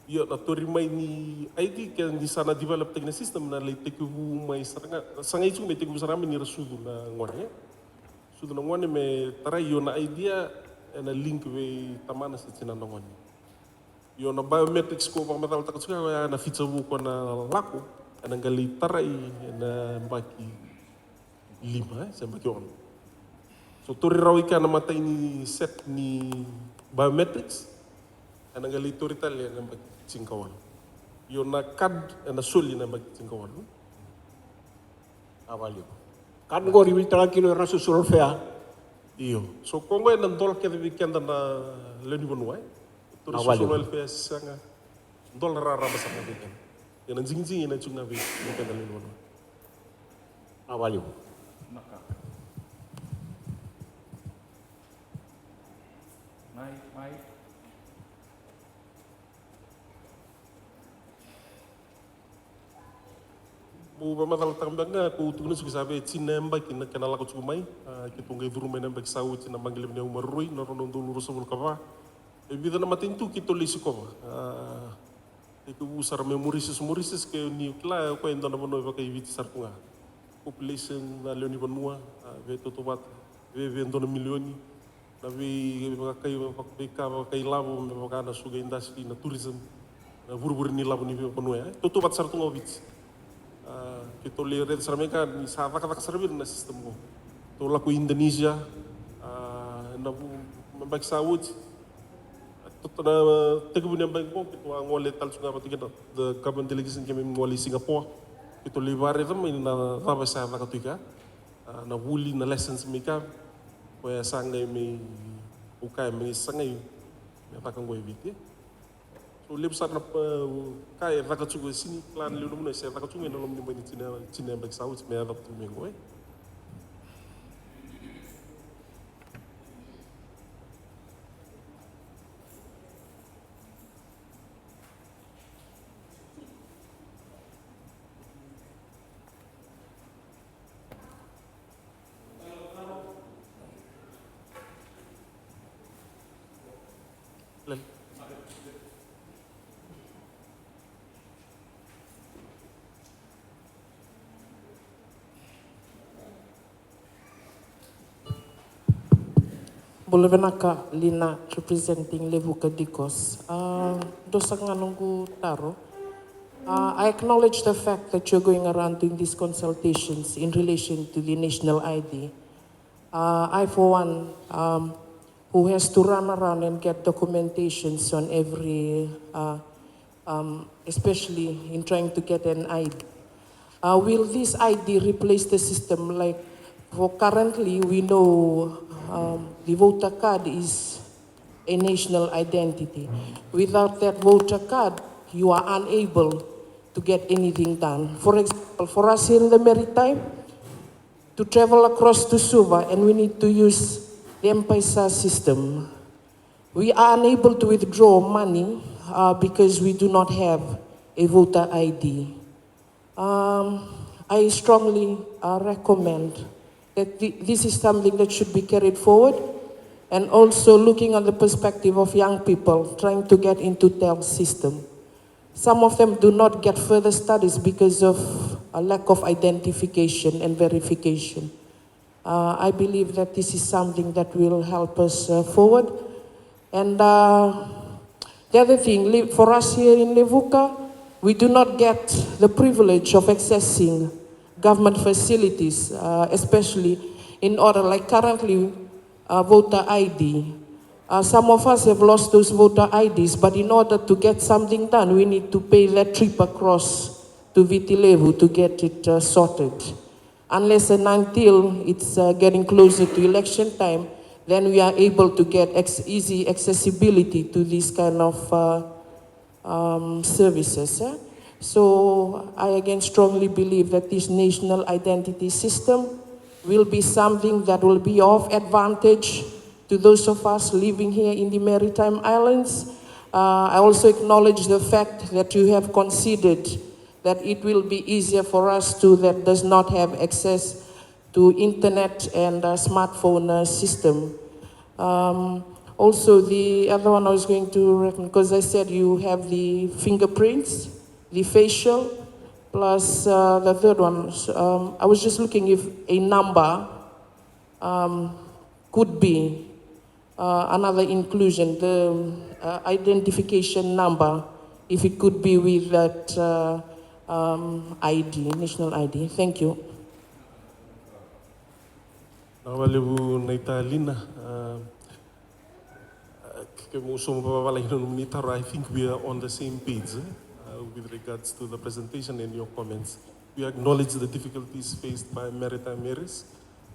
Io, na tori mai ni I D ke ni sa na develop-taki na system na lai tekivu mai sara ga, sa qai tiko me tekivu sara ga mai ni ra sucu na gone, e. Sucu na gone me tarai, io na I D ya e na link vei tamana se tinana na gone. Io na biometrics ko vakamacalataka tiko ya na feature vou ko na lako e na qai lai tarai e na yabaki lima, e, se yabaki ono. So tori rawa i kea na matai ni set ni biometrics, e na qai lai tori tale e na yabaki tinikawalu. Io, na card ena soli na yabaki tinikawalu. A vale. Card qori veitalaki kina o ira na social welfare. Io. So ko qo ena dola kece vei keda na lewe ni vanua, e. Tou na social welfare sega. Dola raraba sara vei keda. Ena jigijigi ena tiko ga vei keda na lewe ni vanua. A vale. Mai, mai. Mo vakamacalataka beka ga, ko tukuna tiko sa vei tini na yabaki na kena lako tiko mai. A, keitou qai curu mai na yabaki sa oti na maqi levu ni yau maroroi, na rua na udolu ruasagavulu ka va. E vica na matanitu keitou lai sikova. A, tekivu sara mai Mauritius, Mauritius ke ni kila, o koya e dua na vanua e vakaiviti sara tu ga. Population, na lewe ni vanua, a, veitautauvata, veve dua na milioni. Na vei, vakakai, veika vakailavo, me vaka na sugar industry, na tourism, na vurevure ni lavo ni veivanua ya. Tautauvata sara tu ga o Viti. A, keitou lai raica sara mai ka ni sa cakacaka sara vei ira na system qo. Tou lako i Indonesia, a, na vu-, yabaki sa oti. Toto na tekivu ni yabaki qo, keitou a gole tale tu ga vata kei na the government delegation keimami gole i Singapore. Keitou lai vakaraica mai na cava sa caka tu i kea. A, na vuli, na lessons mai kea, koya sa qai mai, au kaya me sagai me caka qo e Viti. So levu sara na, e, ka e caka tiko, e sega ni kila na lewe ni vanua se caka tiko ena loma ni bai ni tini, tini na yabaki sa oti me yaco tu mai qo, e. Bula vinaka, Lina, representing Levuka Dikos. A, dua saka ga noqu taro. A, I acknowledge the fact that you're going around doing these consultations in relation to the national I D. Uh, I, for one, um, who has to run around and get documentations on every, uh, um, especially in trying to get an I D. Uh, will this I D replace the system? Like, for currently, we know, um, the voter card is a national identity. Without that voter card, you are unable to get anything done. For example, for us here in the Maritime, to travel across to Suva, and we need to use the M-PAiSA system. We are unable to withdraw money, uh, because we do not have a voter I D. Um, I strongly, uh, recommend that thi-, this is something that should be carried forward, and also looking on the perspective of young people trying to get into TEL system. Some of them do not get further studies because of a lack of identification and verification. Uh, I believe that this is something that will help us, uh, forward. And, uh, the other thing, li-, for us here in Levuka, we do not get the privilege of accessing government facilities, uh, especially in order, like, currently, uh, voter I D. Uh, some of us have lost those voter I Ds, but in order to get something done, we need to pay that trip across to Viti Levu to get it, uh, sorted. Unless and until it's, uh, getting closer to election time, then we are able to get ex-, easy accessibility to this kind of, uh, um, services, eh? So I again strongly believe that this national identity system will be something that will be of advantage to those of us living here in the Maritime Islands. Uh, I also acknowledge the fact that you have considered that it will be easier for us too that does not have access to internet and, uh, smartphone, uh, system. Um, also, the other one I was going to recommend, because I said you have the fingerprints, the facial, plus, uh, the third one. So, um, I was just looking if a number, um, could be, uh, another inclusion, the, uh, identification number, if it could be with that, uh, um, I D, national I D. Thank you. Vinaka vakalevu naita Lina. Uh, uh, ke, ke meu sauma vakavalagi na nomuni taro, I think we are on the same page, eh? Uh, with regards to the presentation and your comments. We acknowledge the difficulties faced by maritime areas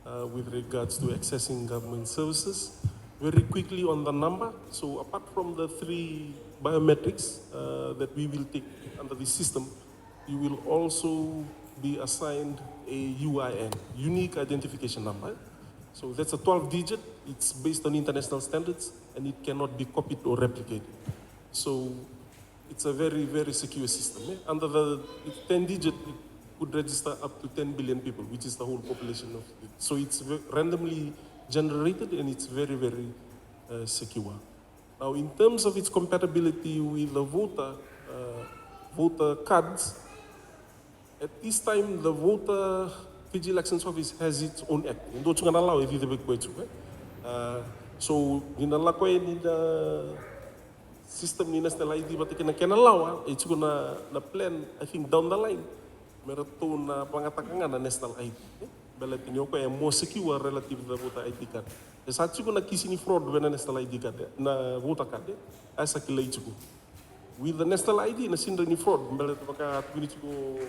uh, with regards to accessing government services. Very quickly on the number, so apart from the three biometrics uh, that we will take under the system, you will also be assigned a U I N, unique identification number. So that's a twelve digit, it's based on international standards and it cannot be copied or replicated. So it's a very, very secure system. Eh? Under the ten digit, it could register up to ten billion people, which is the whole population of it. So it's randomly generated and it's very, very uh, secure. Now, in terms of its compatibility with the voter, uh, voter cards, at this time, the voter, Fiji Elections Office has its own act. Dua tu ga na lawa e vica vei koya tu. Eh? Uh, so, ni na lako e ni na system ni National I D vata kei na kena lawa, e tiko na, na plan, I think, down the line. Me ratou na vagataka ga na National I D. Eh? Baleta ni o koya e more secure relative to the voter I D card. E sa tiko na kisi ni fraud vei na National I D card, eh? Na voter card. Eh? A sa kilai tiko. With the National I D, na sidra ni fraud, baleta vaka tukuni tiko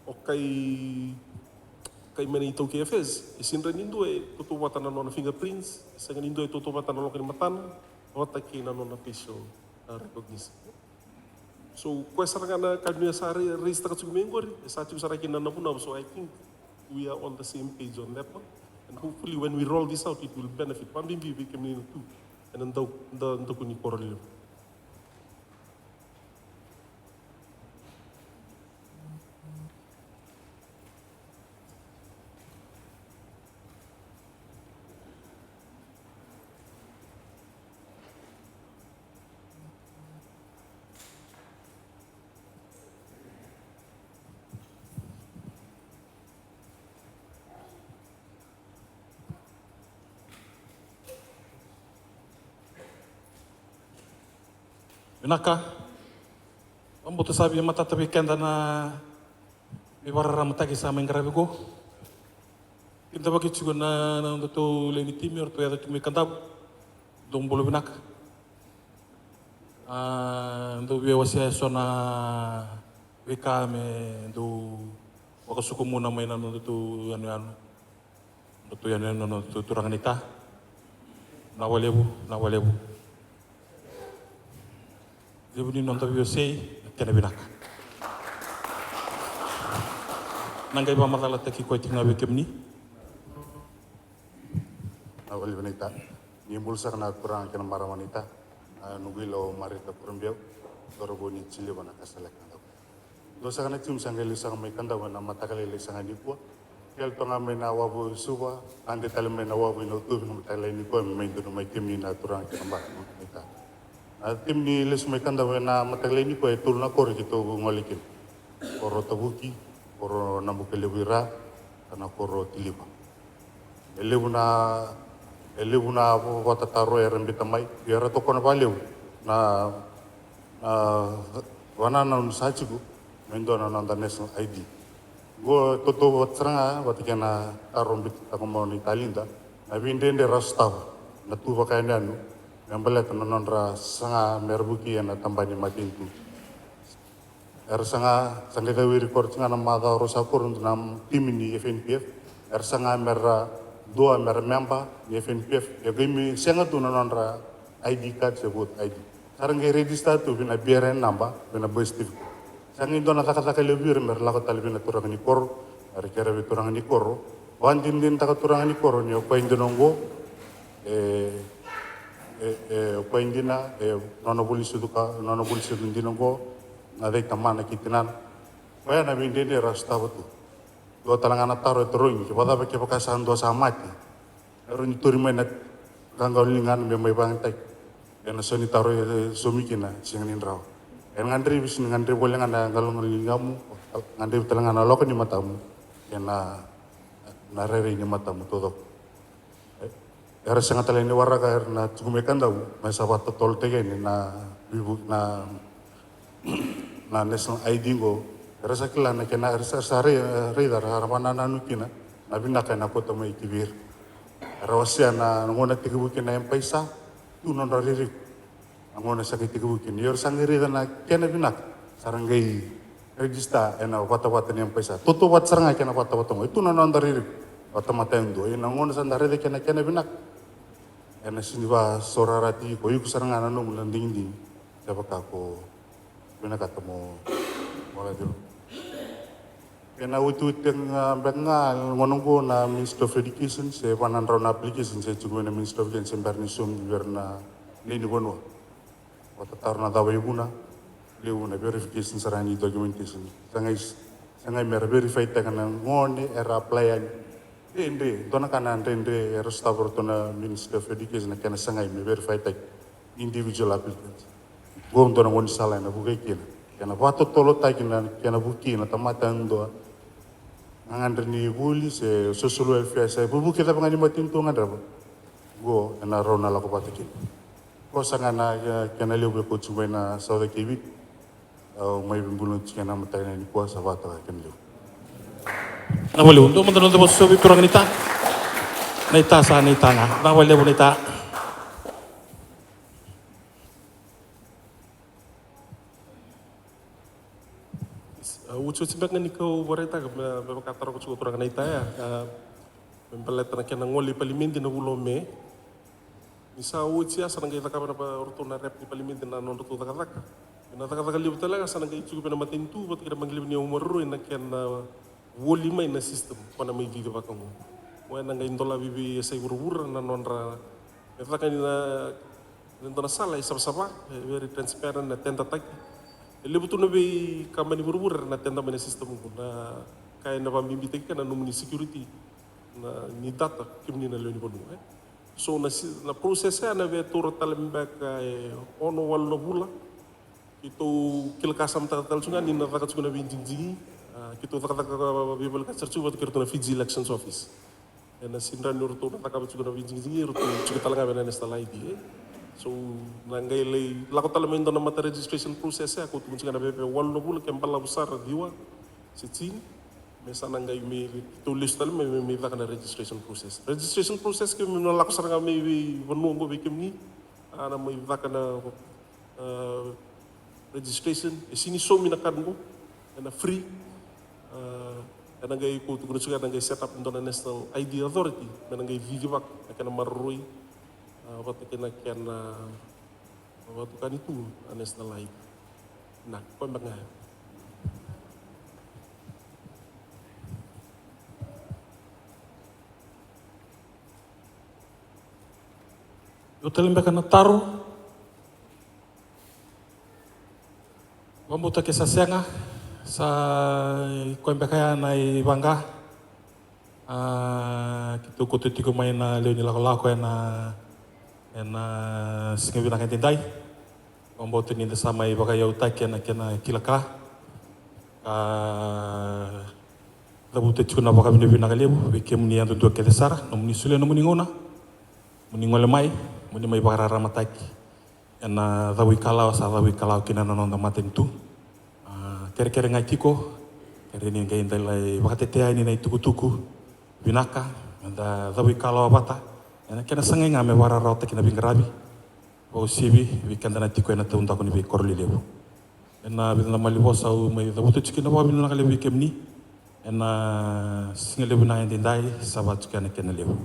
o kai, kai mai na iTaukei Affairs, e sidra ni dua e tautauvata na nona fingerprints, e sega ni dua e tautauvata na loka ni matana, vata kei na nona facial uh, recognition. So, koya sara ga na ka ni sa register taka tiko mai qori, e sa tiko sara kina na vunavu. So I think we are on the same page on that one. And hopefully when we roll this out, it will benefit. Vabibi vei kemuni na tu, ena dau, da, da kuni koro lilo. Vinaka. Vabauta sa via matata vei keda na veivakararamataki sa mai qaravi qo. Kidavaki tiko na, na nodatou lewe ni timi, o ratou yaco tiko mai Kadavu. Dou bula vinaka. A, dou via wasea eso na veika me dou vakasokomuna mai na nodatou yanuyanu. Nodatou yanuyanu, nodatou turaga naita. Vinaka vakalevu, vinaka vakalevu. Levu ni noda veiwasei, na kena vinaka. Na qai vakamacalataki koya tiko ga vei kemuni. Vinaka vakalevu naita. Ni bula saka na turaga kei na marama naita. A, noqu ilo o Marita Kurabiau, cauravou ni Jiliva na Kasaleka. Dua saka na timi sa qai lesu saka mai Kadavu ena mataka lailai saka nikua. Kele toka ga mai na wavu i Suva, ade tale mai na wavu i Nautuvi na mataka lailai nikua, me mai donu mai kemuni na turaga kei na marama naita. Na timi ni lesu mai Kadavu ena mataka lailai nikua e tolu na koro keitou gole kina. Koro Tavuki, koro Nabukelevu i Ra, kei na koro Tiliva. E levu na, e levu na vakatataro era biuta mai, ia era tokona vakalevu na, na vakanananu sa tiko me dua na noda National I D. Qo e tautauvata sara ga vata kei na taro biuta tiko mai o Talida, na veidredre era sotava na tu vakayanuyanu me baleta na nodra saga me ra vukei ena tabana ni matanitu. Era saga, sa qai cawiri koro tiko ga na macawa rau sa koro na timi ni F N P F. Era saga me ra dua me ra memba ni F N P F. Ia qai mai sega tu na nodra I D card se vote I D. Sa ra qai register tu vei na B R N number, vei na birth certificate. Sa qai dua na cakacaka levu vei ira me ra lako tale vei na turaga ni koro, me ra kerea vei turaga ni koro. Vakadinadinataka turaga ni koro ni o koya e dina oqo, e, e, e, o koya e dina, e, nona vuli sucu ka, nona vuli sucu dina oqo, na cei tamana kei tinana. Koya na veidredre era sotava tu. Dua tale ga na taro e tarogi, ke vakacava kevaka sa dua sa mate, e rawa ni tauri mai na qaqalo ni ligana me mai vakayagataki? Ena so ni taro e saumi kina, sega ni rawa. Ena gadrevi, sega ni gadrevi voli ga na qaqalo ni ligamu, gadrevi tale ga na loka ni matamu kei na, na rairai ni matamu taucoko. Era sega tale ni waraka era na tiko mai Kadavu me sa vakatotolotaki yani na veivuke na, na National I D qo. Era sa kila na kena, era sa, sa raica, era vakanananu kina na vinaka ena kauta mai ki vei ira. Era wasea na gauna tekivu kina na M-PAiSA, tu nodra ririko. Na gauna sa qai tekivu kina, ia era sa qai raica na kena vinaka. Sa ra qai register ena vatavata ni M-PAiSA. Tautauvata sara ga kei na vatavata oqo. E tu na noda rairai vakatamata yadua. Ia na gauna sa da raica kina kena vinaka, ena sega ni vakasaurarataki iko, iko sara ga na nomu na digidigi. Kevaka ko vinakata mo, mo lako i cake. Ena otioti ga beka ga na gauna oqo na Ministry of Education, se va na drau na application se tiko mai na Ministry of Education se bera ni saumi vei ira na lewe ni vanua. Vakatataro na cava e vuna, levu na verification sara ni documentation. Sa qai, sa qai me ra verify-taka na gone era apply yani. Dredre, dua na ka na dredre era sotava o ratou na Ministry of Education, na kena sagai me verify-taki individual applicants. Qo dua na gaunisala ena vukei kina, kena vakatotolotaki na kena vukei na tamata yadua. Na gagadre ni vuli se social welfare se vuki cava ga ni matanitu e gadreva, qo ena rawa ni lako vata kina. Qo sara ga na, e, kena levu e kauti mai na Sauca kei Viti. Au mai vei bula tiko ena mataka nikua, sa vakataka kena levu. Na valevu, dua mada na noda vosa, sovi turaga naita. Naita sa naita ga. Na valevu naita. A, otioti beka ga ni kau vakaraitaka me, me vaka taroga tiko turaga naita ya, a, me baleta na kena gole i palimedi na vula o Me. Ni sa oti ya sa na qai cakava na va-, o ratou na rep ni palimedi na nodratou cakacaka. Ena cakacaka levu tale ga sa na qai tiko vei na matanitu vata kei na maki levu ni yau maroroi na kena voli mai na system ko na mai cicivaka oqo. Mo ena qai dolavi vei yasai vuravura na nodra, e caka ni na, na dua na sala e savasava, e very transparent na tendataki. E levu tu na veikabani vuravura era na tenda mai na system oqo, na ka ena vakabibitaki kina na nomuni security, na ni data kemuni na lewe ni vanua, e. So na si-, na process ya na via taura tale beka e ono walu na vula. Keitou kila ka sa mataka tale tiko ga ni na caka tiko na veijigijigi. A, keitou cakacaka veivolekati sara tiko vata kei ratou na Fiji Elections Office. Ena sidra ni ratou na cakava tiko na veijigijigi, ratou tiko tale ga vei na National I D, e. So na qai lai lako tale mai dua na mata registration process ya, kau tukuna tiko ga na veve walu na vula, ke balavu sara ciwa se tini. Me sa na qai me keitou lesu tale mai me, me caka na registration process. Registration process ke me na lako sara ga mai vei vanua oqo vei kemuni. A, na mai caka na, a, registration, e sini saumi na card qo, ena free. A, ena qai kau tukuna tiko ena qai set up dua na National I D Authority me na qai cicivaka na kena maroroi, a, vata kei na kena, a, vakatukani tu na National I D. Na, koya beka ga ya. Io tale beka na taro. Vakabauta ke sa sega, sa i koya beka ya na ivaqa. A, keitou kauta tiko mai na lewe ni lakolako ena, ena siga vinaka edaidai. Vakabauta ni da sa mai vakaiyautaki ena kena kila ka. Ka cavuta tiko na vakavinavinaka levu vei kemuni yadudua kece sara, nomuni solia nomuni gauna, moni gole mai, moni mai vakararamataki ena cavuikalawa sa cavuikalawa kina na noda matanitu. A, kerekere ga tiko, kere ni qai da lai vakatetea yani na itukutuku vinaka, me da cavuikalawa vata ena kena sagai ga me vakararawataki na veiqaravi. Vakauasivi vei keda na tiko ena taudaku ni veikoro lelevu. Ena vica na malivosa au mai cavuta tiko kina vakavinavinaka levu vei kemuni ena siga levu vinaka edaidai, sa vaka tiko ena kena levu.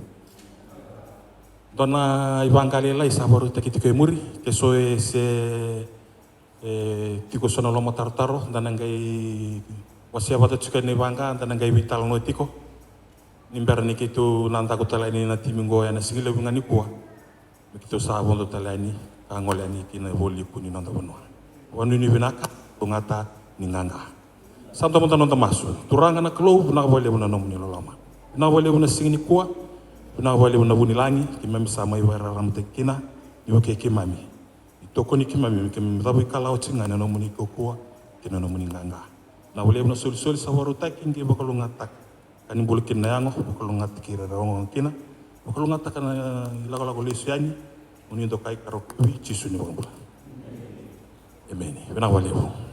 Dua na ivaqa lailai sa vakarautaki tiko e muri, ke so e se, e, tiko so na lomatarotaro, da na qai wasea vata tiko ena ivaqa, da na qai veitalanoa tiko. Ni bera ni keitou na daku tale yani na timi qo ena siga levu ga nikua. Me keitou sa vodo tale yani ka gole yani ki na ivola ni noda vanua. Vakanuinui vinaka, lugata ni qaqa. Sa da mada noda masu. Turaga na Kalou, vinaka vakalevu na nomuni loloma. Vinaka vakalevu na siga nikua. Vinaka vakalevu na vunilagi, keimami sa mai vakararamataki kina. Ni vukei keimami, ni tokoni keimami me keimami cavuikalawa tiko ga ena nomuni kaukauwa kei na nomuni qaqa. Vinaka vakalevu na solisoli sa vakarautaki, qai vakalougatataka. Ka ni bula kina na yago, vakalougatataki ira era ogaoga kina, vakalougatataka na ilakolako lesu yani. Mo ni dokai ka rokovi, Jisu ni vakabula. Emeni. Vinaka vakalevu.